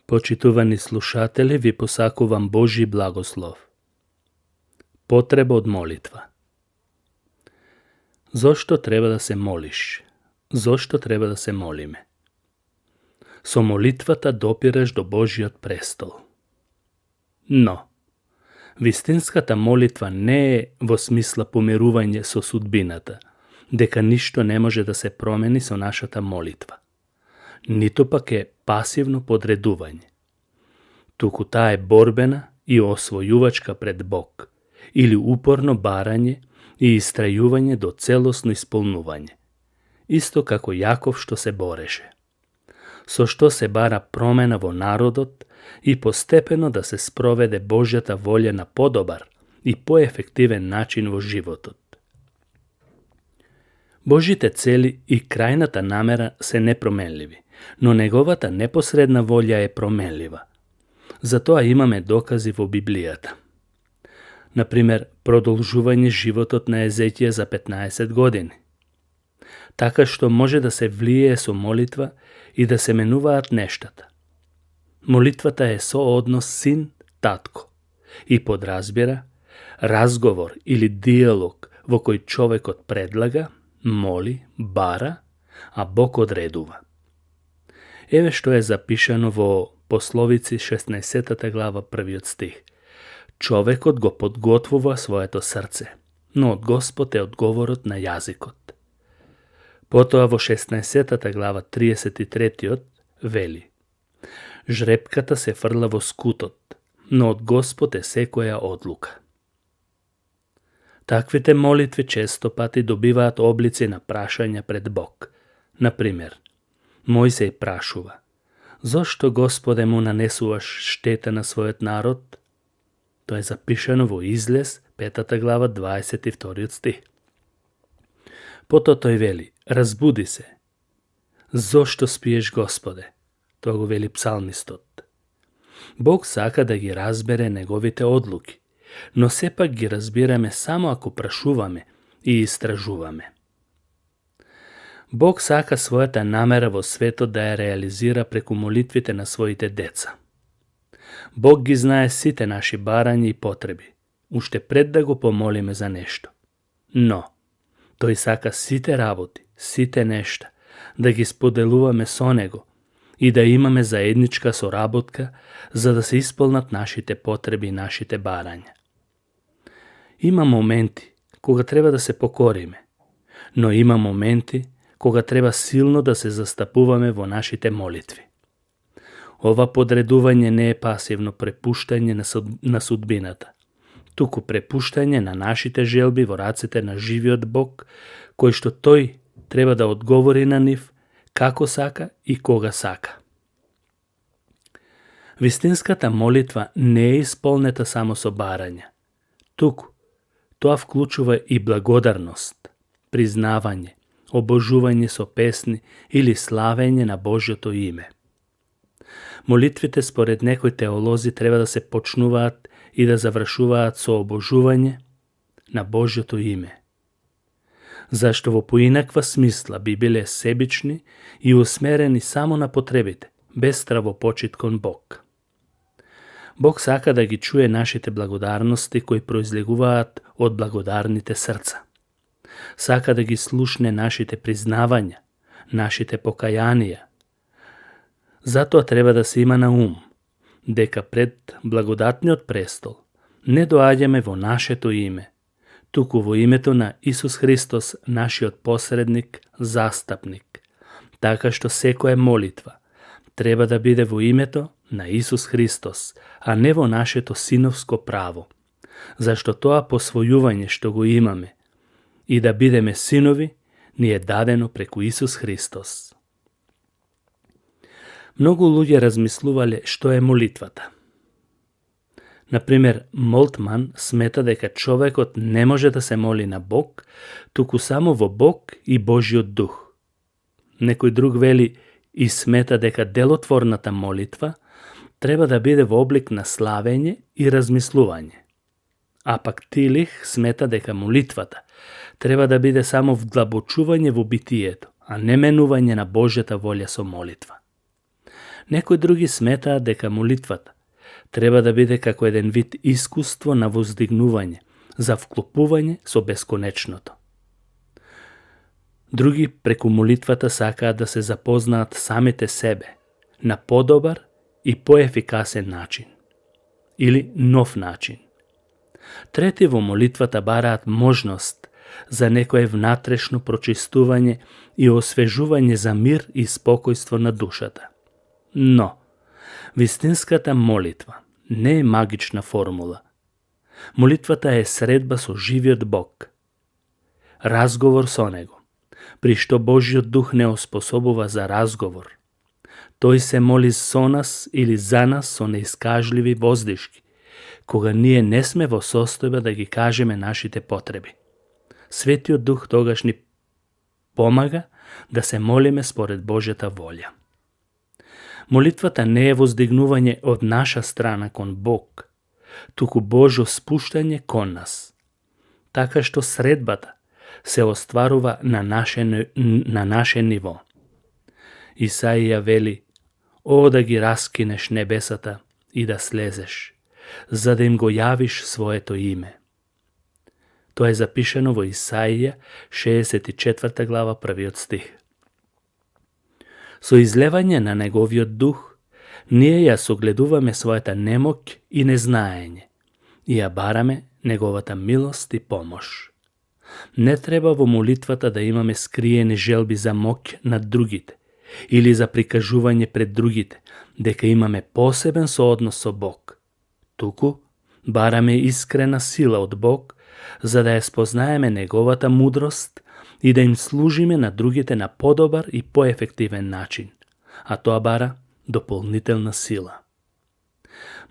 Почитувани слушатели, ви посакувам Божи благослов. Потреба од молитва. Зошто треба да се молиш? Зошто треба да се молиме? Со молитвата допираш до Божиот престол. Но, вистинската молитва не е во смисла помирување со судбината, дека ништо не може да се промени со нашата молитва. Ниту пак е пасивно подредување. Туку таа е борбена и освојувачка пред Бог, или упорно барање и истрајување до целосно исполнување. Исто како Јаков што се бореше. Со што се бара промена во народот и постепено да се спроведе Божјата волја на подобар и поефективен начин во животот. Божите цели и крајната намера се непроменливи, но неговата непосредна волја е променлива. Затоа имаме докази во Библијата. Например, продолжување животот на Езекија за 15 години. Така што може да се влијае со молитва и да се менуваат нештата. Молитвата е сооднос син-татко и подразбира разговор или диалог во кој човекот предлага, моли, бара, а Бог одредува. Еве што е запишано во Пословици 16 глава 1 стих. Човекот го подготвува своето срце, но од Господ е одговорот на јазикот. Потоа во 16 глава 33 вели: Жрепката се фрла во скутот, но од Господ е секоја одлука. Таквите молитви често пати добиваат облици на прашања пред Бог. Например, Мојсеј прашува: Зошто, Господе, му нанесуваш штета на својот народ? Тоа е запишано во Излез, 5 глава, 22 стих. Потоа тој вели: Разбуди се. Зошто спиеш, Господе? Тоа го вели псалмистот. Бог сака да ги разбере неговите одлуки, но сепак ги разбираме само ако прашуваме и истражуваме. Бог сака својата намера во светот да ја реализира преку молитвите на своите деца. Бог ги знае сите наши барања и потреби, уште пред да го помолиме за нешто. Но, тој сака сите работи, сите нешта, да ги споделуваме со Него и да имаме заедничка соработка за да се исполнат нашите потреби и нашите барања. Има моменти кога треба да се покориме, но има моменти кога треба силно да се застапуваме во нашите молитви. Ова подредување не е пасивно препуштање на судбината, туку препуштање на нашите желби во рацете на живиот Бог, кој што тој треба да одговори на нив како сака и кога сака. Вистинската молитва не е исполнета само со барања, туку тоа вклучува и благодарност, признавање, обожување со песни или славење на Божјото име. Молитвите според некои теолози треба да се почнуваат и да завршуваат со обожување на Божјото име. Зашто во поинаква смисла би биле себични и усмерени само на потребите, без стравопочит кон Бог. Бог сака да ги чуе нашите благодарности кои произлегуваат од благодарните срца. Сака да ги слушне нашите признавања, нашите покаянија. Затоа треба да се има на ум, дека пред благодатниот престол не доаѓаме во нашето име, туку во името на Исус Христос, нашиот посредник, застапник, така што секоја молитва треба да биде во името на Исус Христос, а не во нашето синовско право, зашто тоа посвојување што го имаме и да бидеме синови ни е дадено преку Исус Христос. Многу луѓе размислувале што е молитвата. Например, Молтман смета дека човекот не може да се моли на Бог, туку само во Бог и Божјиот дух. Некој друг вели и смета дека делотворната молитва треба да биде во облик на славење и размислување. А пак Тилих смета дека молитвата треба да биде само вдлабочување во битието, а не менување на Божјата волја со молитва. Некои други сметаат дека молитвата треба да биде како еден вид искуство на воздигнување, за вклопување со бесконечното. Други преку молитвата сакаат да се запознаат самите себе на подобар и поефикасен начин или нов начин. Трети во молитвата бараат можност за некое внатрешно прочистување и освежување за мир и спокојство на душата. Но, вистинската молитва не е магична формула. Молитвата е средба со живиот Бог. Разговор со Него, при што Божиот Дух не оспособува за разговор. Тој се моли со нас или за нас со неискажливи воздишки, кога ние не сме во состојба да ги кажеме нашите потреби. Светиот Дух тогаш ни помага да се молиме според Божјата волја. Молитвата не е воздигнување од наша страна кон Бог, туку Божо спуштање кон нас, така што средбата се остварува на наше ниво. Исаија вели: "О, да ги раскинеш небесата и да слезеш, за да им го јавиш своето име." Тоа е запишено во Исаија 64 глава 1 стих. Со излевање на Неговиот Дух, ние ја согледуваме својата немоќ и незнаење и ја бараме Неговата милост и помош. Не треба во молитвата да имаме скриени желби за моќ над другите или за прикажување пред другите дека имаме посебен сооднос со Бог. Туку бараме искрена сила од Бог за да ја спознаеме Неговата мудрост и да им служиме на другите на подобар и поефективен начин, а тоа бара дополнителна сила.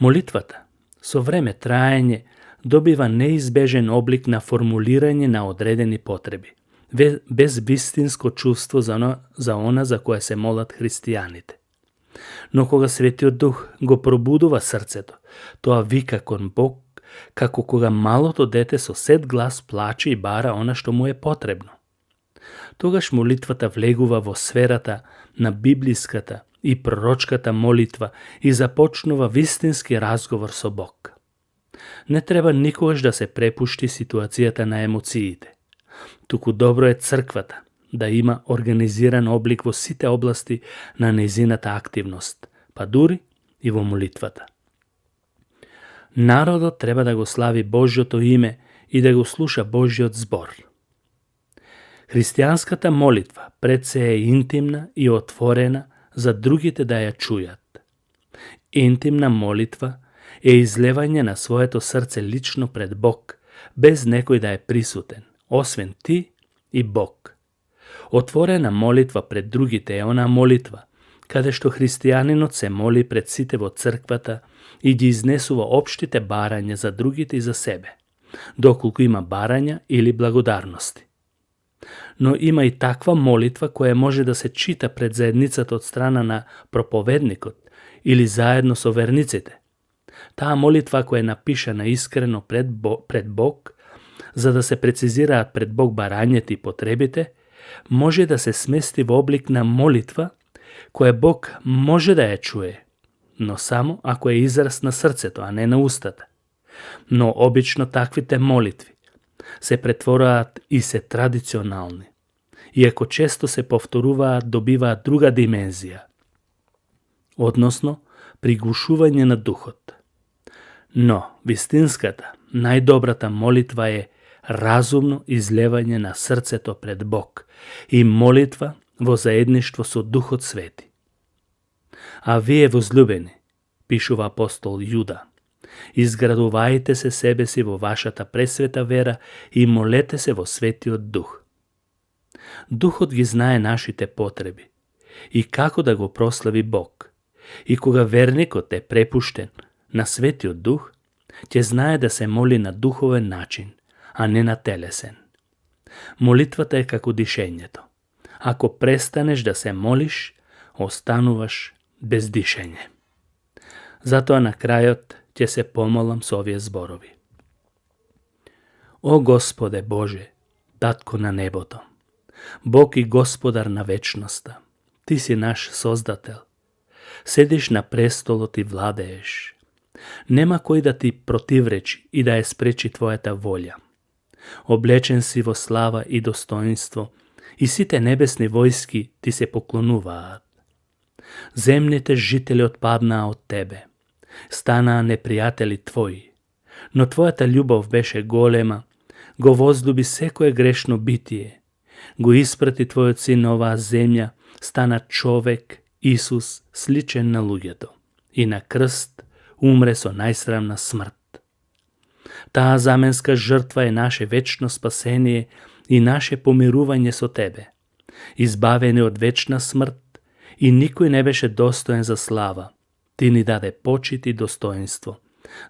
Молитвата со време траење добива неизбежен облик на формулирање на одредени потреби, без вистинско чувство за она за кое се молат христијаните. Но кога Светиот Дух го пробудува срцето, тоа вика кон Бог, како кога малото дете со сет глас плаче и бара она што му е потребно. Тогаш молитвата влегува во сферата на библиската и пророчката молитва и започнува вистински разговор со Бог. Не треба никогаш да се препушти ситуацијата на емоциите. Туку добро е црквата да има организиран облик во сите области на нејзината активност, па дури и во молитвата. Народот треба да го слави Божјото име и да го слуша Божјиот збор. Христијанската молитва пред се е интимна и отворена за другите да ја чујат. Интимна молитва е излевање на своето срце лично пред Бог, без некој да е присутен, освен ти и Бог. Отворена молитва пред другите е она молитва, каде што христијанинот се моли пред сите во црквата и ги изнесува општите барања за другите и за себе, доколку има барања или благодарности. Но има и таква молитва која може да се чита пред заедницата од страна на проповедникот или заедно со верниците. Таа молитва која е напишана искрено пред Бог, за да се прецизираат пред Бог барањата и потребите, може да се смести во облик на молитва која Бог може да ја чуе, но само ако е израз на срцето, а не на устата. Но обично таквите молитви се претвораат и се традиционални. Иако често се повторуваат, добиваат друга димензија, односно приглушување на духот. Но вистинската, најдобрата молитва е разумно излевање на срцето пред Бог и молитва во заедништво со Духот Свети. А вие, возлюбени, пишува апостол Јуда, изградувајте се себе си во вашата пресвета вера и молете се во Светиот Дух. Духот ги знае нашите потреби и како да го прослави Бог. И кога верникот е препуштен на Светиот Дух, ќе знае да се моли на духовен начин, а не на телесен. Молитвата е како дишењето. Ако престанеш да се молиш, остануваш без дишење. Затоа на крајот ќе се помолам со овие зборови. О Господе Боже, Татко на небото, Бог и Господар на вечноста, Ти си наш Создател. Sediš na prestolот i vладееш. Нема кој да ти противречи и да ја спречи твојата волја. Облечен си во слава и достоинство, и сите небесни војски ти се поклонуваат. Земните жители отпаднаа од тебе, станаа непријатели твои, но твојата љубов беше голема, го возлюби секое грешно битие, го испрати твојот син на оваа земја, стана човек, Исус, сличен на луѓето, и на крст умре со најсрамна смрт. Таа заменска жртва е наше вечно спасение и наше помирување со тебе, избавени од вечна смрт, и никој не беше достоен за слава. Ти ни даде почит и достоинство,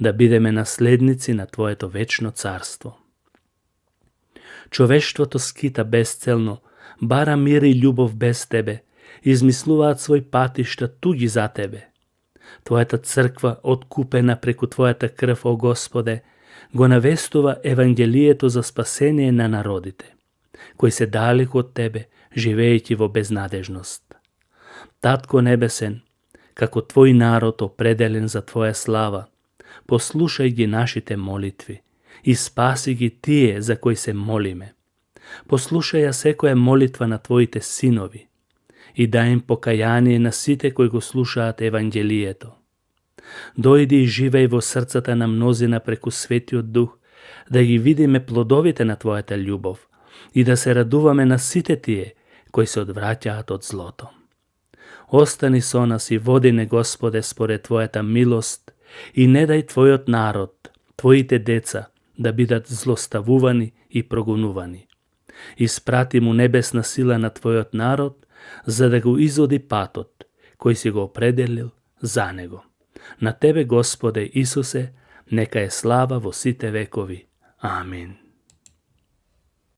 да бидеме наследници на твоето вечно царство. Човештвото скита безцелно, бара мир и љубов без тебе, измислуваат свој патишта туги за тебе. Твојата црква, откупена преку твојата крв, о Господе, го навестува Евангелието за спасение на народите, кои се далеку од тебе, живеејќи во безнадежност. Татко небесен, како твој народ определен за твоја слава, послушај ги нашите молитви и спаси ги тие за кои се молиме. Послушај ја секоја молитва на твоите синови и дај им покаяние на сите кои го слушаат Евангелието. Дојди и живеј во срцата на мнозина преку Светиот Дух, да ги видиме плодовите на твојата љубов и да се радуваме на сите тие кои се одвраќаат од злото. Остани со нас и води не, Господе, според твојата милост, и не дај твојот народ, твоите деца, да бидат злоставувани и прогонувани. Испрати му небесна сила на твојот народ, за да го изоди патот, кој си го определил за него. На тебе, Господе Исусе, нека е слава во сите векови. Амин.